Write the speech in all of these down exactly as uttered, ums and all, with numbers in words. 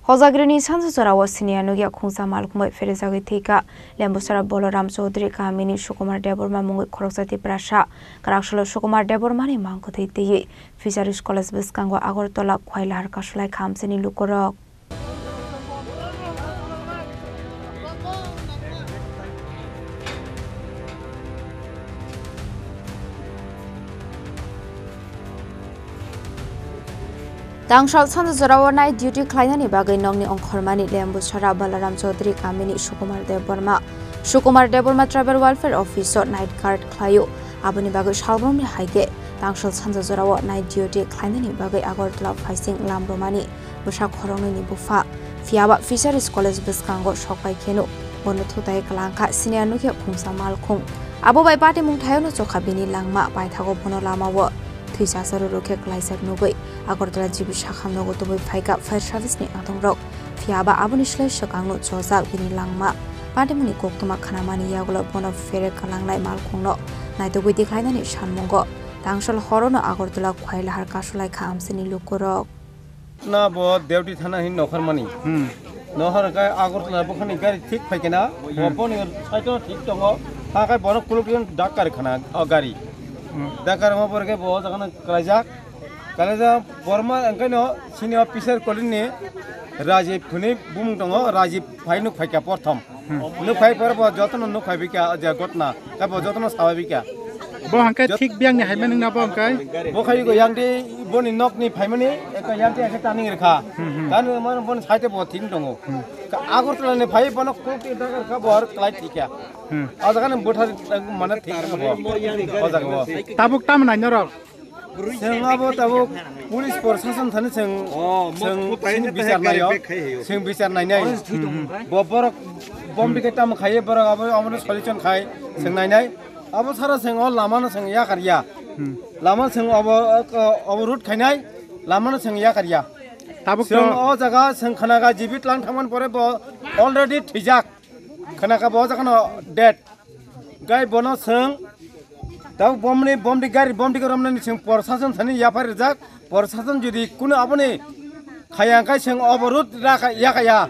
Kojagrini sansa jorao siniya nukya khungsa malkhung bai pherejagwi thwikha Lembusara Balaram Chaudhary kamini Sukumar Debbarma mungwi khoroksa Tiprasa. Kwraksalo Sukumar Debbarmani mang kwthwi twiwi Fisheries College bwskango Agartala Khwailahar kasulaikha amchaini lukurok. Tangsal sansa jorao night duty khlainani bagwi nokni ongkhormani Lembusara Balaram Chaudhary kamini Sukumar Debbarma. Sukumar Debbarma Tribal Welfare Office o night guard khlaio. Aboni bagwi salbrumni hai khe tangsal sansa jorao night duty khlainani bagwi Agartala phaising lam rwmani bwsa khoroknwini bupha. Phiyaba Fisheries College bwskango sok pai kheno bono thutai kwlangkha siniya nukya khungsa malkhung. Abo bai patimung thaiono chokha bini langma, paithago bono lamao thwi chasaro rwkhe klaijak nugwi Agartala G B sakham nogo tubui phaikha fire service ni adongrok. Phiyaba aboni slai swkangno chojak bini langma. Patimungni koktwma khnamani yagulo bono phere kwlangnai malkhungno naitugwi tikhlainani sanmungo tangsal horono Agartala Khwailahar kasulaikha amchaini lukurok. Na bo Dewdi thana hin nokhor mani. Hmm. Nokhor kai Agartala bukhani gari thik phaikena. Bo Hmm. boni side o thik tongo. Ha kai borok kuluk dak kar khana o gari. Hmm. Dak kar ma borok bo jaga na kalajak. Kalajak borma engkai no sini o Fisheries College ni Rajiv hwnwi bumung tongo. Rajiv phai nuk phaikha porthom. Hmm. Nuk phai pore bo jotono nuk phai bikha o je gotna. Ka bo jotono sabai bikha. Bo hangke Jot- thik biyang ni hai manung na bo hangkai? Bo khai go yang di boni nok ni phai mani eka yang di eka taning rikha. Hmm, hmm. Dan mo boni side bo thik tongo. Hmm. Ka Agartala ni phai bono kok ti dagar kha bo har klai thikya. Hmm. O jaga ni bwthar mane thik bo. O jaga bo. Tabuk tam nai norok. Seng abo tabuk police proshashan thani seng, Oh, mo-, seng mo paine sini bichar naio, seng bichar nainai. Bo borok bom dike tam khaiye borok abo, abo solution khai seng nainai. Abo sara seng o lama no seng yakar ya. Hmm. Lama seng abo, abo route khainai, lama no seng yakar ya. Tabuk seng to o jaga seng khanaga jibit lang thangman pore bo already thwijak. Khanaka bo jaga no dead. Gai bono seng Tau bomni, bomdi gari, bomdi romnani seng proshashan thani yaphar rijak, proshashan jodi kuno aboni khaya khe seng oborot rakha yakaya.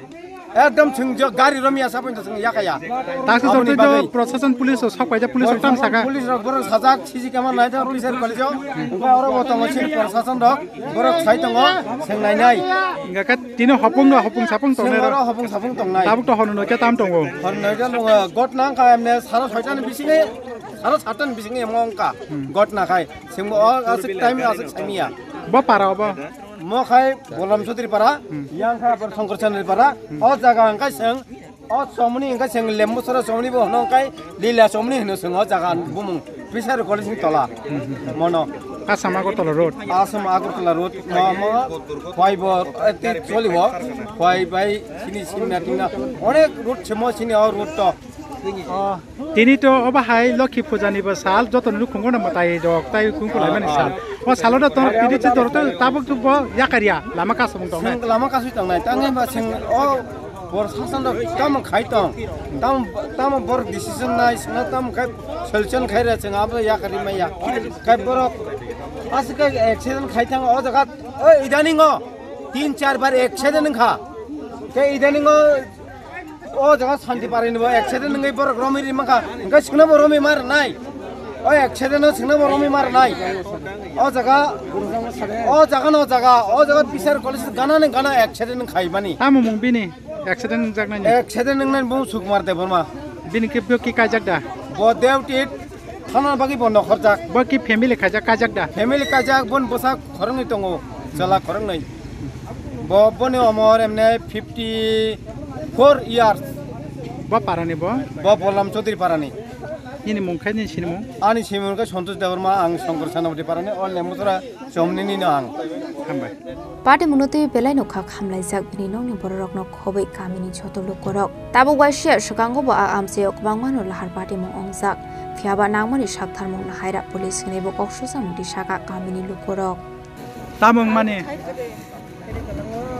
Ekdom seng jo gari romya sapai seng yakaya. Taso Aboni jotoi jo bagwi. Proshashan police o sok paijak police rok tam saka. Police rok borok sajak, C C camera naijak, police rok kolijak. Engkha oro bo tongo sini proshashan rok, borok sai tongo, seng nainai. Engkha khe tini hopung no, hopung sapung tongnai Seng oro rok. Hopung sapung tongnai. Tabuk to hono nokia tam tongo. Hono nokia tongo, got nang kha emne sara soita ni bisingo. Aro satan bising ni emo wngkha Hmm. Got na khai. Sengbo o aswk time aswk saimiya. Bo para obo? Mo khai Bolam Chaudhary para, Hmm. yang khai Abor Shankar Chaudhary para. Hmm. O jaga wngkha seng, o chomni wngkha seng Lembusara chomni bo hwno wngkha Lila chomni hwno seng o jaga bumung Fisheries College ni tola. Hmm. Mono. Assam Agartala Road. Assam Agartala Road. Mo, mo, Khwai bo, eh, ti choli bo. Khwai bai sini sini na tina. Onek road chemo sini o road to. Oh, tini to obo hai Lokhi Puja ni bo sal, joto ni nukhungo no mwtai rok tai khung khulai mani sal. O salo do ton tini chi dor to tabuk tu bo yakarya lama kasung tong. Seng lama kasui tongnai, tangwi ba seng o bor sasan do tam khai tong. Tam, tam bor decision nai sna tam khai solution khai ra seng abo yakari maya. Kai borok asika accident khai tang o jaga, o idaning o tin char bar accident kha. Ke idaning o O jaga Shanti Parai ni bo accident wngwi borok romwi ri mankha, hwnkhe chwngno bo romwi ma rwnai. O accident o chwngno bo romwi ma rwnai. O jaga, o jaga no jaga, o jaga Fisheries College gana ni gana accident khai mani. Tamo mung bini accident wngjaknai ni? Accident wngnai bo Sukumar Debbarma. Bini khe bo ki kaijak da? Bo Dewtit Thana bagwi bo nokhorjak. Bo ki family khaijak, kajak da? Family kajak, bon bwsa khoroknwi tongo, chwla khoroknwi. Bo, boni omor emne fifty four years. Bo parani bo? Bo Bolam Chaudhary parani. Nini mung khe, nini sinimung? Ani sinimung khe Santosh Debbarma, ang Shankar Senapati parani, o Lembusara chomnini no ang. Hambai. Patimungno twi belai no kha khamlaijak bini nokni bororokno khobwi kamini joto lukurok. Tabuk waisa swkango bo a amchaio kwbangmano lahar patimung wngjak. Phiyaba nangmani saktharmung lahaira police hinwi bo kok susamung tisaka kamini lukurok. Tamo wngmani?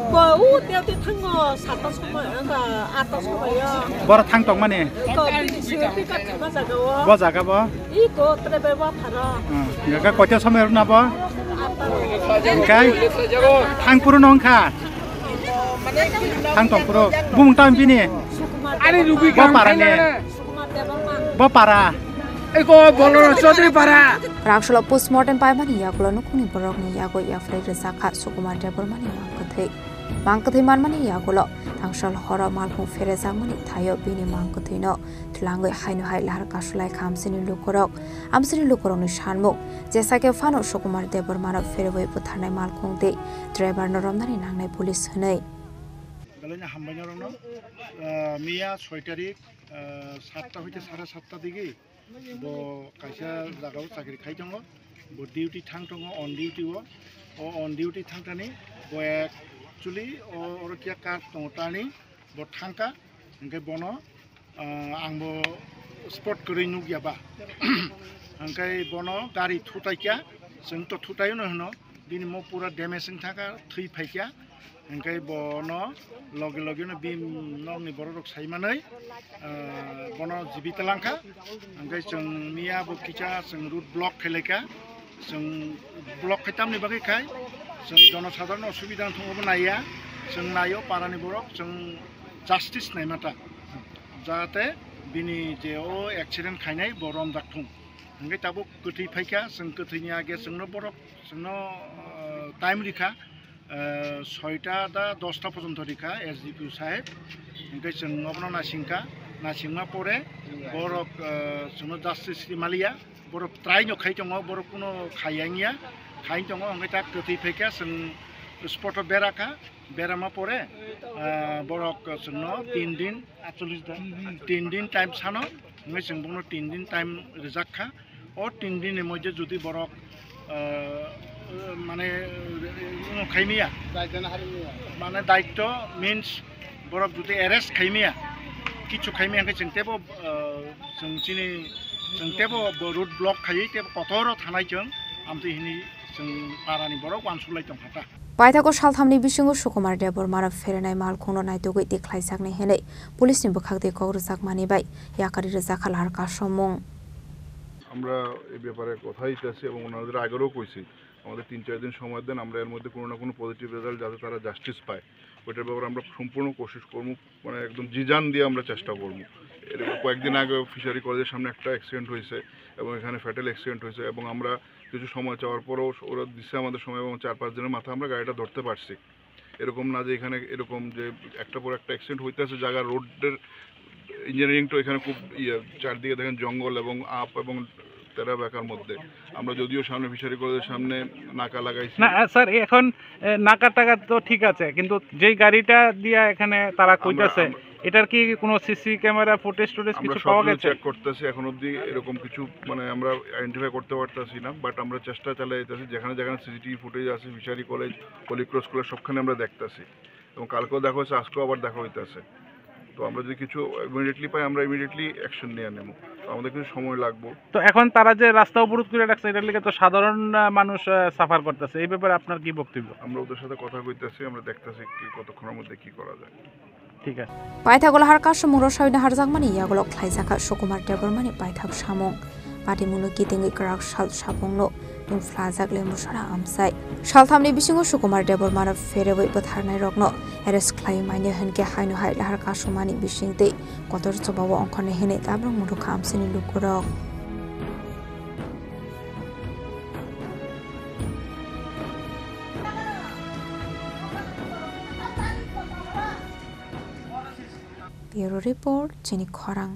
Bo u tei tei thango satta somoi, ata atta somoi o. Boro thang tongmani? Ko bini swiwi pickup thangma jaga o. Bo jaga bo? Iko tere bai wapharo. Hmm. Hingke koito somoi rwna bo? Hingke thang phuru no wngkha? Mane Thang tong phuru. Bumung tam bini. Ani rugwi bo para ni. Bo para. Eko Boloro Chaudhary para. Raksolo postmortem paimani yagulo nukhungni borokni yago yapharwi rwjakha Sukumar Debbarmani mang kwthwi. Mang kwthwi manmani yagulo thangsal horo malkhung pherejakmani thaio bini mang kwthwino twlangwi haino hai lahar kasulai kha amsini lukurok. Amsini lukurokni sanmung, jesa khe phano Sukumar Debbarmano pherwi butharnai malkhung tei driverno romnani nangnai police hwnwi. Belai no hambai norokno, ah, miya soi tarik, ah, satta hoite sare satta digi bo kaisa jagao chakri khai tongo, bo duty thang tongo, on duty o, o on duty thang thani bo actually o oro kiya kar tongo tani bo thangka, hingke bono, ah, ang bo spot kwrwi nukya ba, hingke bono gari thutai kya, chwng to thutai no hwno, bini mo pura damage wng thangka, thwi phai kya. Hingke bono loge loge no bini nokni borok rok sai manwi, ah, bono jibi talangkha. Hingke chwng miya bo kisa chwng road block khe laikha. Chwng block khai tamni bagwi khai chwng jonosadharon osubida wngthung obo naiya. Chwng naio parani borok, chwng justice naimata. Jahate bini je o accident khainai bo romjak thung. Hingke tabuk kwthwi phaikha, chwng kwthwini age chwngno borok, chwngno, ah, time rikha. Eh, soita da dosta porjonto rikha S D P O saheb. Hingke chwng obono nasingkha, nasingma pore borok, eh, chwngno justice rimaliya, borok try no khai tongo, borok kuno khayangya, khai tongo, hingke ta kwthwi phaikha, chwng spot o berakha, berama pore, eh, borok chwngno tin din, atchollish da, tin din time sano, hingke chwng bono tin din time rijakkha. O tin din ni moddhe jodi borok, ah, mane, uh, khaimiya, mane daitto means borok jodi arrest khaimiya, kichu khaimiya hingke chwng tebo, ah, chwng chini, chwng tebo bo road block khaiwi tebo kotoro thanai chwng amtwi hini chwng parani borok uansuk lai tongkha ta. Paithago salthamni bisingo Sukumar Debbarmano pherenai malkhungno naitugwi tikhlaijaknai hwnwi police ni bwkhak twi kok rwjakmani bai yakari rwjakha lahar kasomung. আমরা এই ব্যাপারে কথা দিতেছি এবং ওনাদের আগেরও কইছি, আমাদের তিন চার দিন সময় দেন, আমরা এর মধ্যে কোনো না কোনো পজিটিভ রেজাল্ট যাতে তারা জাস্টিস পায়, ওইটার ব্যাপারে আমরা সম্পূর্ণ কোশিশ করবো, মানে একদম জি জান দিয়ে আমরা চেষ্টা করবো। এর কয়েকদিন আগে ফিশারি কলেজের সামনে একটা অ্যাক্সিডেন্ট হয়েছে এবং এখানে ফ্যাটাল অ্যাক্সিডেন্ট হয়েছে এবং আমরা কিছু সময় চাওয়ার পরেও ওরা দিচ্ছে আমাদের সময় এবং চার পাঁচ দিনের মাথায় আমরা গাড়িটা ধরতে পারছি। এরকম না যে এখানে এরকম যে একটা পর একটা অ্যাক্সিডেন্ট হইতেছে, জায়গা রোডের ইঞ্জিনিয়ারিং তো এখানে খুব ইয়ে, চারদিকে দেখেন জঙ্গল এবং আপ এবং তেরা বেকার মধ্যে। আমরা যদিও সামনে ফিশারি কলেজের সামনে নাকা লাগাইছি। না, আহ, স্যার, এখন, এ, নাকা টাকা তো ঠিক আছে, কিন্তু যেই গাড়িটা দিয়া এখানে তারা আমরা, কইতাছে, আমরা এটার কি কোনো সিসি ক্যামেরা ফুটেজ টুটেজ আমরা কিছু পাওয়া সবকিছু গেছে? চেক করতেছি, এখন অবধি এরকম কিছু মানে আমরা আইডেন্টিফাই করতে পারতেছি না, বাট আমরা চেষ্টা চালাই যাচ্ছি, যেখানে যেখানে সিসিটিভি ফুটেজ আছে, fishery college, Holy Cross college, সবখানে আমরা দেখতেছি। এবং কালকেও দেখা হয়েছে, আজকেও আবার দেখা হইতেছে। তো আমরা যদি কিছু ইমিডিয়েটলি পাই, আমরা ইমিডিয়েটলি অ্যাকশন নিয়ে নেব। তো আমাদের কিছু সময় লাগবো। তো এখন তারা যে রাস্তা অবরোধ করে রাখছে, এটার লিগে তো সাধারণ, আহ, মানুষ, আহ, সাফার করতেছে, এই ব্যাপারে আপনার কি বক্তব্য? আমরা ওদের সাথে কথা কইতেছি, আমরা দেখতেছি কি কতক্ষণের মধ্যে কি করা যায়। ঠিক আছে। Paithak lahar kasomung rosai naharjakmani yagulo khlaijakha Sukumar Debbarmani paithak samung. Patimungno kitingwi kwrak sal sapungno tungphlajak Lembusara amchai. Salthamni bisingo Sukumar Debbarmano pherewi bwtharnairokno arrest khlaiwi manya hwnkhe haino hai lahar kasomani bisingtwi kotor chobao ongkhornai hwnwi tabrok mudukha amchaini lukurok. Bureau Report, Chini Khorang.